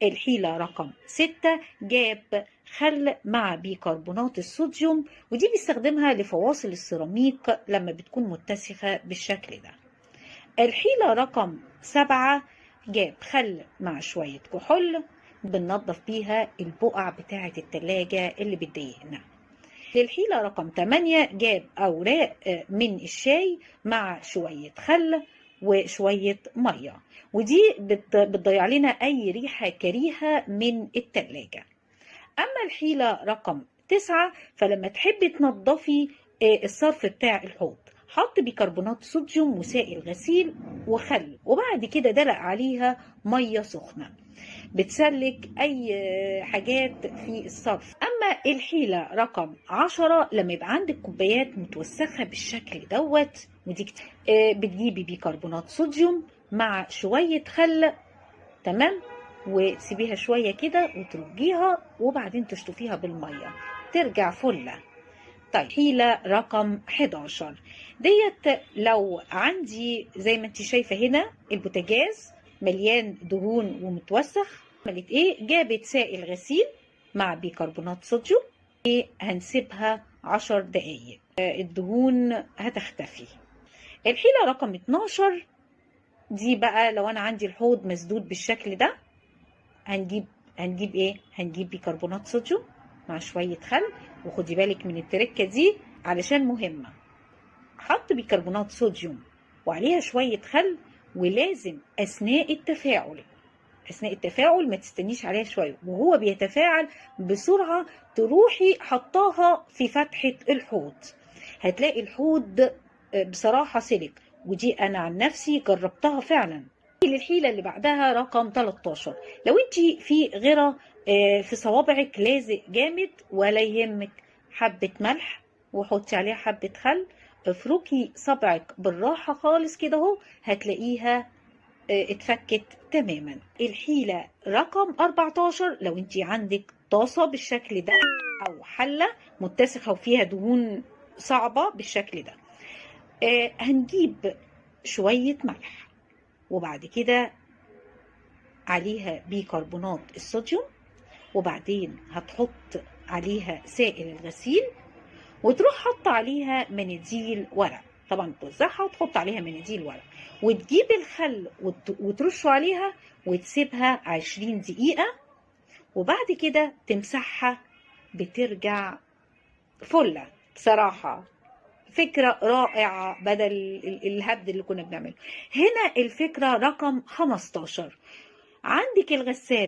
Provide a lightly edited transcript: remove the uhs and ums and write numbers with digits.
الحيلة رقم 6 جاب خل مع بيكربونات الصوديوم، ودي بيستخدمها لفواصل السيراميك لما بتكون متسخة بالشكل ده. الحيلة رقم 7 جاب خل مع شوية كحول، بننظف بيها البقع بتاعة التلاجة اللي بتضايقنا. للحيلة رقم 8 جاب أوراق من الشاي مع شوية خل وشوية مية، ودي بتضيع لنا أي ريحة كريهة من التلاجة. أما الحيلة رقم 9 فلما تحبي تنظفي الصرف بتاع الحوض، حط بيكربونات صوديوم وسائل غسيل وخل، وبعد كده دلق عليها مية سخنة، بتسلك أي حاجات في الصرف. أما الحيلة رقم 10 لما يبقى عندك كوبايات متوسخة بالشكل دوت، ودي بتجيبي بيكربونات صوديوم مع شوية خل، تمام، وتسيبيها شوية كده وترجيها وبعدين تشطفيها بالمية، ترجع فلة. طيب حيلة رقم 11 ديت لو عندي زي ما انت شايفة هنا البوتاجاز مليان دهون ومتوسخ، عملت ايه؟ جابت سائل غسيل مع بيكربونات صوديوم، هنسيبها 10 دقايق، الدهون هتختفي. الحيلة رقم 12 دي بقى لو انا عندي الحوض مسدود بالشكل ده، هنجيب ايه؟ هنجيب بيكربونات صوديوم مع شوية خل، وخدي بالك من التركة دي علشان مهمة. حط بيكربونات صوديوم وعليها شوية خل، ولازم أثناء التفاعل ما تستنيش عليها شوية، وهو بيتفاعل بسرعة تروحي حطاها في فتحة الحوض، هتلاقي الحوض بصراحة سلك، ودي أنا عن نفسي جربتها فعلا. للحيلة اللي بعدها رقم 13 لو انت في غيرة في صوابعك لازق جامد، ولا يهمك، حبة ملح وحطي عليها حبة خل، افركي صبعك بالراحة خالص كده اهو، هتلاقيها اتفكت تماما. الحيلة رقم 14 لو انت عندك طاسة بالشكل ده او حلة متسخة وفيها دهون صعبة بالشكل ده، هنجيب شوية ملح وبعد كده عليها بيكربونات الصوديوم، وبعدين هتحط عليها سائل الغسيل، وتروح حط عليها مناديل ورق، طبعا توزعها وتحط عليها مناديل ورق، وتجيب الخل وترشه عليها وتسيبها 20 دقيقة، وبعد كده تمسحها، بترجع فلة. بصراحة فكرة رائعة بدل الهبد اللي كنا بنعمله. هنا الفكرة رقم 15 عندك الغسالة